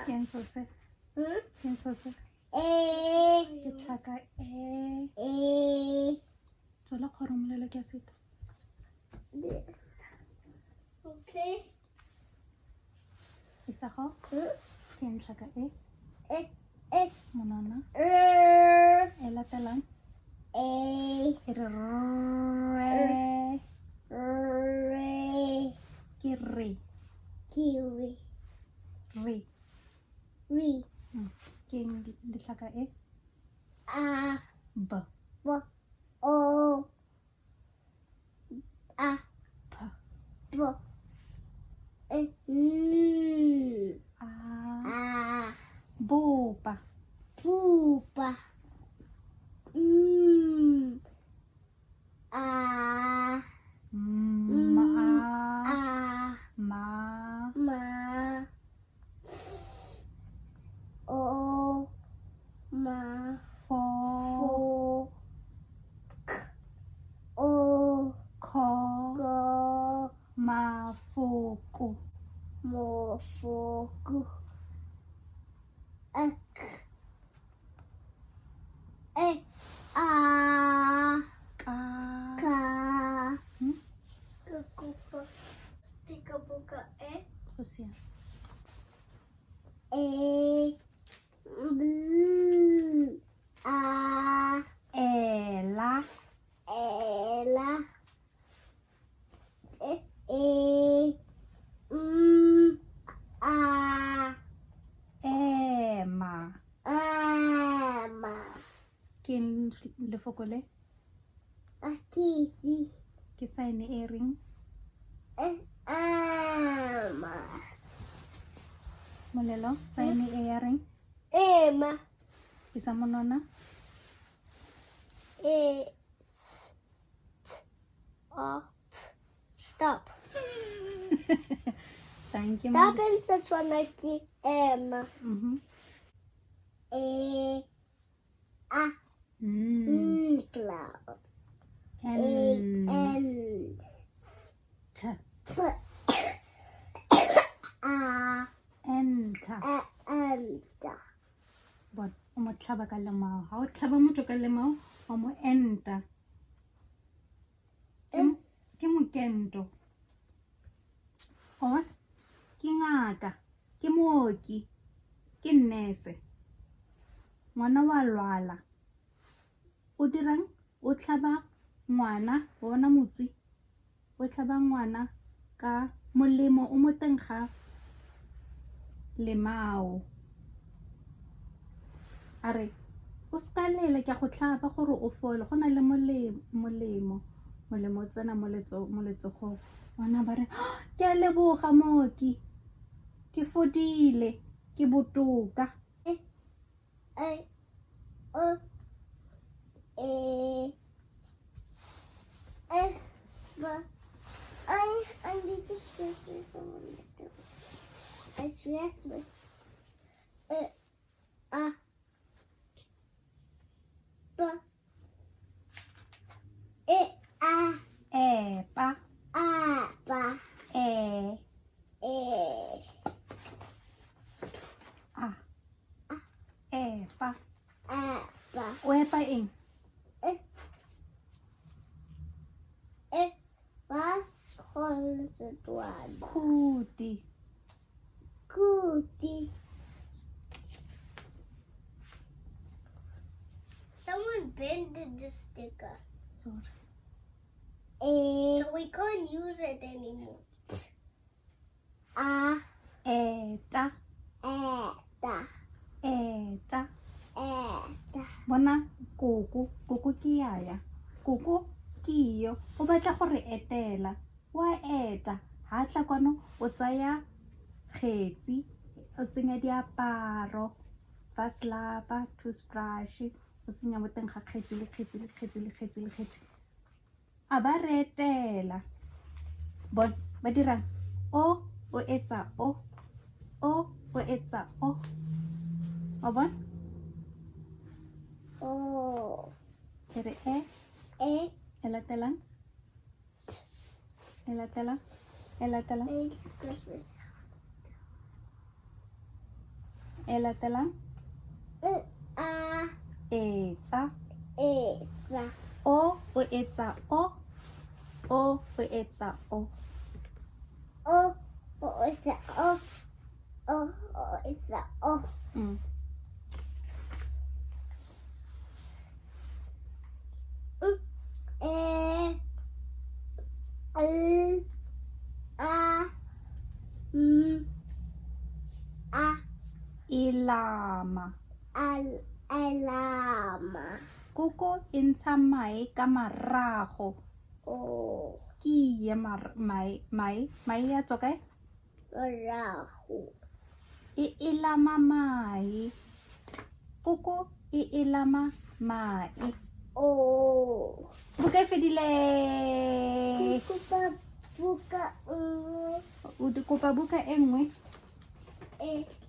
Ke eng so se? Ke eng so se? E. Ke tlhaka e. E. Tswela kgoro molelo ke a seta. Okay. Isago. Ke eng tlhaka e? E. E. Monwana. R. E latelang. E. E re re. Re. Ke re. Ke re. Re. Re. Ke eng letlhaka e? A. B. B. O. A. P. B. E. N. A. A. Bopa. Pupa. M. A. M. A. A. Ma. Ma. O. Ma. Fo. Fo. K. O. Kho. Ko. Mafoko. Mofoko. Ek. E. A. Ka. Ka. Hmm? Ke kopa sticker boka e. Go siame. E. B. A. Ela. Ela. E. E. M. A. Ema. Ema. Ke eng lefoko le? A ke itse. Ke sign e reng? E. Ema. Molelo, sign e ya reng? Ema. Isa monwana. E. S. T. O. P. Stop. Thank you. Stop in Setswana ke ema. E. A. N. N. Gloves. A. N. N. T. P. A. Enter. A. Enter. Bona, o mo tlhaba ka lemao. Ha o tlhaba motho ka lemao, o mo enta. S. Ke mokento. O ke ngaka, ke mooki, ke nurse. Ngwana wa lwala. O dirang? O tlhaba ngwana, wa bona motswi? O tlhaba ngwana ka molemo o mo teng ga lemao. A re, o ska lela ke a go tlhaba gore o fole, go na le molemo, molemo o tsena mo letsogong. Ngwana ba re, ke a leboga mooki, ke fodile, ke botoka. E. A. O. E. E. B. I need to stress myself a little. I stress myself. E. A. B. E. A. Epa. A. B. E. E. A. Epa. A. B. O epa eng? E. E. Ba sekgona Setswana. Khuti. Khuti. Someone bended the sticker. Sorry. E. So we can't use it anymore. A. Eta. Eta. Eta. Eta. Bona koko, koko ke yaya. Koko ke yo, o batla go re etela. Wa eta. Ha tla kwano o tsaya kgetsi, o tsenya diaparo, vaslapa, toothbrush, o tsenya mo teng ga kgetsi le kgetsi le kgetsi le kgetsi le kgetsi. A ba re etela. Bona, ba dirang? O, o etsa o. O, o etsa o. Wa bona? O. E re e. E. E latelang. E latelang. E latelang. I need to scratch myself. E latelang? E a. Etsa. Etsa. O o etsa o. O o etsa o. O o etsa o. O o etsa o. E L A M A. Elama. Al elama. Koko e ntsha mae ka marago. O. Ke ye mae mae mae ya tswa kae? Morago. E elama mae. Koko e elama mae. O. Buka e fedile. Kopa buka nngwe. O kopa buka e nngwe? E.